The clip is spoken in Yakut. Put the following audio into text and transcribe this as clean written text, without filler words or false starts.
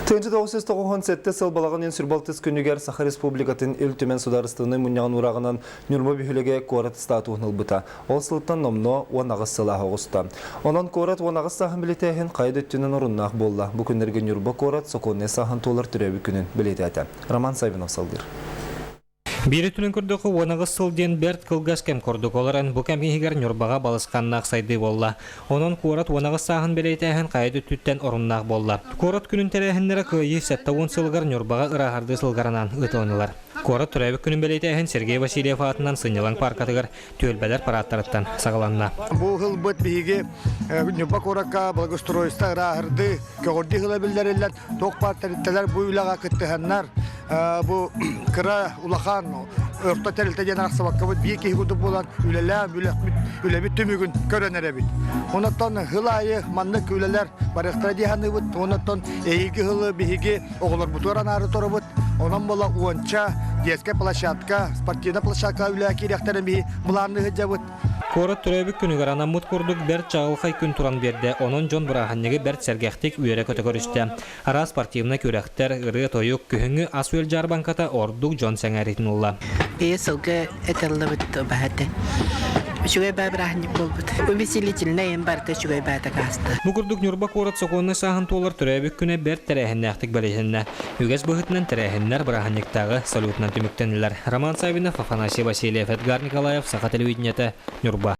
1997 сыл балаҕан ыйын сүрбалтыс күнүгэр Саха Республикатын Ил Түмэн Судаарыстыбаннай мунньаҕын уурааҕынан Ньурба бөһүөлэгэ куорат статуһун ылбыта. Ол сылтан номнуо 18 сыл ааһа оҕуста. Онон куорат 18 сааһын бэлиэтээһин хайа да өттүнэн оруннаах буолла. Бу күннэргэ Ньурба куорат сокуоннай сааһын туолар төрөөбүт күнүн бэлиэтээтэ. Роман Саввинов салгыыр. Биир өттүнэн көрдөххө, 18 сыл диэн бэрт кылгас кэм курдук олорон, бу кэм иһигэр Ньурбаҕа балысханнаах сайдыы буолла. Онон куорат 18 сааһын бэлиэтээһин хайа да өттүттэн оруннаах буолла. Куорат күнүн тэрээһиннэрэ Кыайыы 70 сылыгар Ньурбаҕа ырааһырдыы сылгаранан ыытылыннылар. Куорат төрөөбүт күнүн бэлиэтээһин Сергей Васильев аатынан сынньалаҥ пааркатыгар түөлбэлэр парааттарыттан саҕаланна. Бу ылбыт биһиги Ньурба куоракка благоустройство ырааһырдыы, көҕүрдүү ыла биллэриллэн, туох баар тэрилтэлэр бу үлэҕэ кыттыһаннар, бу кыра улахан орто тэрилтэ диэн арахсыбаккабыт биир киһи курдук буолан үлэлээн үлэбит түмүгүн көрөн эрэбит. Онон хыл аайы маннык үлэлэр барыахтара дии саныыбыт. Онон эһиги хылы биһиги оҕолорбутугар анаары турабыт. Онон буола уонча детская площадка, спортивная площадка үлэ киириэхтэрин биһи былаанныы сылдьабыт. Куорат төрөөбүт күнүгэр анаммыт курдук бэрт чаҕылхай күн туран биэрдэ, онон дьон бырааһынньыгы бэрт сэргэхтик үөрэ-көтө көрүстэ. Араас спортивнай күрэхтэр, ырыа-тойук, күһүҥҥү ас-үөл дьаарбаҥката ордук дьон сэҥээриитин ылла. Ийэ сылгы этэллэбит баһа этэ. Үчүгэй баа бырааһынньык буолбут. Увеселительнай эн барыта үчүгэй баата кааста. Бу курдук Ньурба куорат сокуоннай сааһын туолар төрөөбүт күнэ бэрт тэрээһиннээхтик бэлиэтэннэ. Үгэс быһыытынан тэрээһиннэр бырааһынньыктааҕы салютунан түмүктэннилэр. Роман Саввинов, Афанасий Васильев, Эдгар Николаев, Саха телевидениетэ, Ньурба.